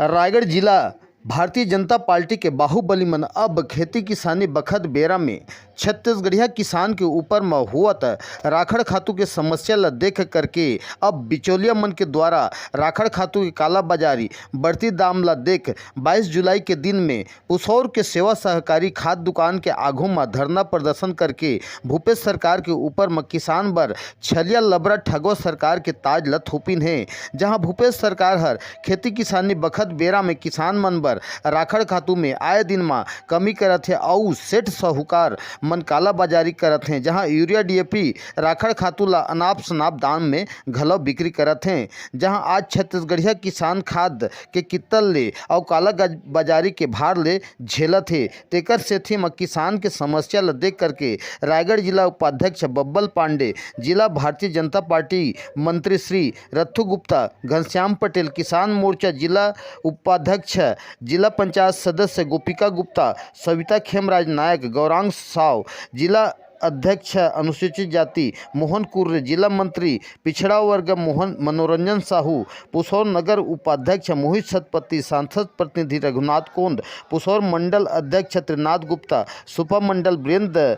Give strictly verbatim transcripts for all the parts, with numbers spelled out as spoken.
रायगढ़ जिला भारतीय जनता पार्टी के बाहुबली मन अब खेती किसानी बखत बेरा में छत्तीसगढ़िया किसान के ऊपर म होवत राखड़ खातू के समस्या ल देख करके अब बिचौलिया मन के द्वारा राखड़ खातू के कालाबाजारी, बढ़ती दाम ल देख बाईस जुलाई के दिन में पुसौर के सेवा सहकारी खाद दुकान के आघू म धरना प्रदर्शन करके भूपेश सरकार के ऊपर म किसान बर छलिया लबरा ठगवा सरकार के ताज ल थोपिन हे, जहां भूपेश सरकार हर खेती किसानी बखत बेरा में किसान मन बर राखड़ खातू में आए दिन म कमी करत हे अउ सेठ साहूकार मन कालाबाजारी करत हे, जहां यूरिया डीएपी राखड़ खातू ला अनाप शनाप दाम में घलो बिक्री करत हे, जहां आज छत्तीसगढ़िया किसान खाद के कित्तल ले अउ काला गज-, बाजारी के भार ले झेलत हे। तेकर सेती म किसान के समस्या ल देख करके रायगढ़ जिला उपाध्यक्ष बब्बल पांडे, जिला भारतीय जनता पार्टी मंत्री श्री रत्थू गुप्ता, घनश्याम पटेल, किसान मोर्चा जिला उपाध्यक्ष, जिला पंचायत सदस्य गोपिका गुप्ता, सविता खेमराज नायक, गौरांग साव, जिला अध्यक्ष अनुसूचित जाति मोहन कुर्रे, जिला मंत्री पिछड़ा वर्ग मोहन मनोरंजन साहू, पुसौर नगर उपाध्यक्ष मोहित सतपति, सांसद प्रतिनिधि रघुनाथ कोंद, पुसौर मंडल अध्यक्ष त्रिनाथ गुप्ता, सुपा मंडल वीरेंद्र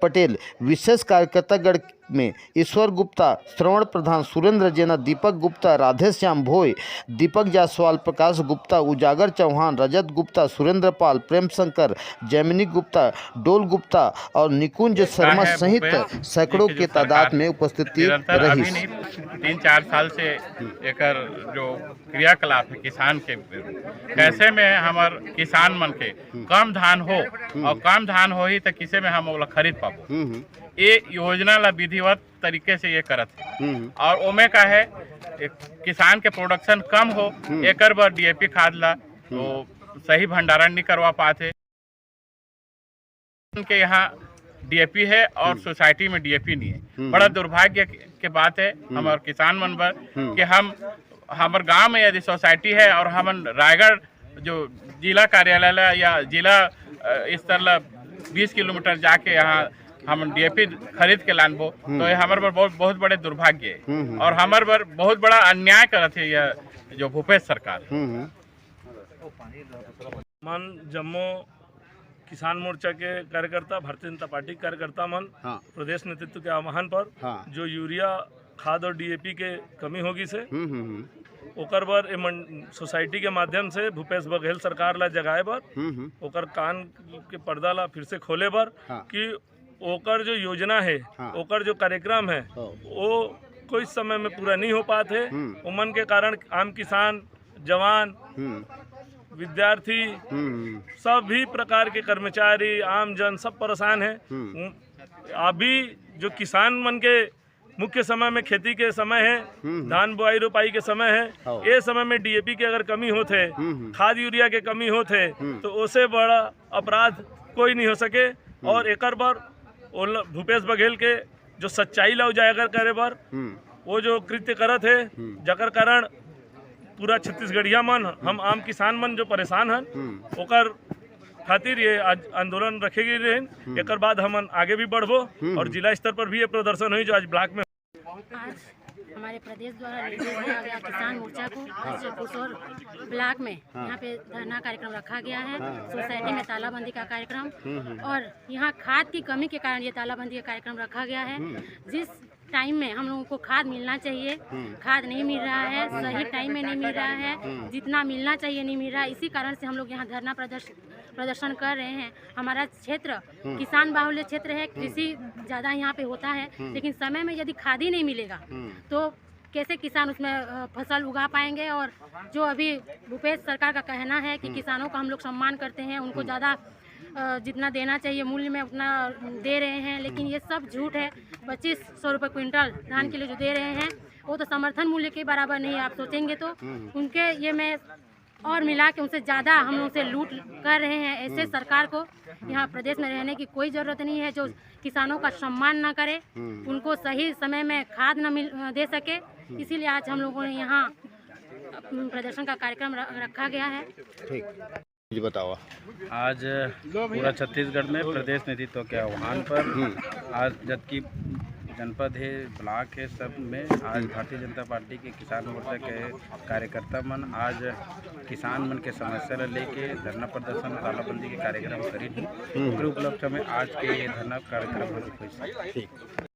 पटेल, विशेष कार्यकर्तागण में ईश्वर गुप्ता, श्रवण प्रधान, सुरेंद्र जेना, दीपक गुप्ता, राधेश्याम भोय, दीपक जायसवाल, प्रकाश गुप्ता, उजागर चौहान, रजत गुप्ता, सुरेंद्र पाल, प्रेम शंकर, जैमिनी गुप्ता, डोल गुप्ता और निकुंज शर्मा सहित सैकड़ों के तादाद में उपस्थिति रही। तीन चार साल से एकर जो क्रियाकलाप है किसान के, कैसे में हमर किसान मन के कम धान हो और कम धान होही तो किसे में हम ओला खरीद पाबो। ये योजना ला विधिवत तरीके से ये करत हे। और ओमे का है, एक किसान के प्रोडक्शन कम हो, एकर बर डीएपी खाद ला तो सही भंडारण नहीं करवा पाते। के यहाँ डीएपी है और सोसाइटी में डीएपी नहीं है। बड़ा दुर्भाग्य के बात है हमारे किसान मन बर कि हम, हमारे गांव में यदि सोसाइटी है और हमन रायगढ़ जो जिला कार्यालय ला या जिला, अ, स्तर ला बीस किलोमीटर जाके यहाँ हम डीएपी खरीद के लानबो, तो ये हमारे बर बहुत, बहुत बड़े दुर्भाग्य है। और हमारे बर बहुत बड़ा अन्याय करत है यह जो भूपेश सरकार। मन जम्मो किसान मोर्चा के कार्यकर्ता, भारतीय जनता पार्टी के कार्यकर्ता मन हाँ। प्रदेश नेतृत्व के आह्वान पर हाँ। जो यूरिया खाद और डीएपी के कमी होगी से, हम्म, हम्म, हम्म। ओकर बर ए मन-, सोसाइटी के माध्यम से भूपेश बघेल सरकार ला जगाए बर, हम्म, हम्म। ओकर कान के पर्दा ला फिर से खोले बर हाँ। कि ओकर जो योजना है, हाँ। ओकर जो कार्यक्रम है, हाँ। वो कोई समय में पूरा नहीं हो पात है। हम्म। ओमन के कारण आम किसान, जवान, हम्म। विद्यार्थी, हम्म। सभी प्रकार के कर्मचारी, आम जन सब परेशान है। हम्म। उन-, अभी जो किसान मन के मुख्य समय में खेती के समय है, हम्म, हम्म। धान बुआई रोपाई के समय है, हाँ। ये समय में डीएपी के अगर कमी होत है, हम्म, हम्म। खाद यूरिया के कमी होत है, हम्म। तो ओसे बड़ा अपराध कोई नहीं हो सके। हम्म। और एकर बर ओला भूपेश बघेल के जो सच्चाई ला उजागर करे बर हम्म। वो जो कृत्य करत है, हम्म। जकर कारण पूरा छत्तीसगढ़िया मन, हम आम किसान मन जो परेशान हन, हम्म। ओकर खातिर ये आज आंदोलन रखे गए रहे। हम्म। एकर बाद हमन आगे भी बढ़बो हम्म। और जिला स्तर पर भी ये प्रदर्शन हुई जो आज ब्लॉक में। आज हमारे प्रदेश द्वारा निर्देश दिया गया किसान मोर्चा को आज पुसौर ब्लॉक में हाँ। यहाँ पे धरना कार्यक्रम रखा गया है। हाँ। सोसाइटी में तालाबंदी का कार्यक्रम हम्म, हम्म। और यहाँ खाद की कमी के कारण ये तालाबंदी का कार्यक्रम रखा गया है। हम्म। जिस टाइम में हम लोगों को खाद मिलना चाहिए, हम्म। खाद नहीं मिल रहा है, सही टाइम में नहीं मिल रहा है, हम्म। जितना मिलना चाहिए नहीं मिल रहा है। इसी कारण से हम लोग यहाँ धरना प्रदर्शन, प्रदर्शन कर रहे हैं। हमारा क्षेत्र हम्म। किसान बाहुल्य क्षेत्र है, हम्म। कृषि ज़्यादा यहाँ पे होता है, हम्म। लेकिन समय में यदि खाद ही नहीं मिलेगा हम्म। तो कैसे किसान उसमें, अ, फसल उगा पाएंगे? और जो अभी भूपेश सरकार का कहना है कि हम्म। किसानों का हम लोग सम्मान करते हैं, उनको हम्म। ज़्यादा, अ, जितना देना चाहिए मूल्य में उतना दे रहे हैं, लेकिन हम्म। ये सब झूठ है। पच्चीस सौ रुपये क्विंटल धान हम्म। के लिए जो दे रहे हैं, वो तो समर्थन मूल्य के बराबर नहीं है। आप सोचेंगे तो हम्म। उनके ये में और मिला के उनसे ज़्यादा हम लोग से लूट कर रहे हैं। ऐसे हम्म। सरकार को यहाँ प्रदेश में रहने की कोई ज़रूरत नहीं है, जो किसानों का सम्मान ना करे, हम्म। उनको सही समय में खाद न मिल, दे सके। हम्म। इसीलिए आज हम लोगों ने यहाँ प्रदर्शन का कार्यक्रम र-, रखा गया है। ठीक। जी बताओ। आज पूरा छत्तीसगढ़ में प्रदेश नेतृत्व के आह्वान पर हम्म। आज जबकि जनपद हे, ब्लॉक हे, सब में आज भारतीय जनता पार्टी के किसान मोर्चा के कार्यकर्ता मन आज किसान मन के समस्या ल लेके धरना प्रदर्शन, तालाबंदी के कार्यक्रम करिन हे। ओकरे उपलक्ष्य में आज के ये धरना कार्यक्रम होइस। ठीक।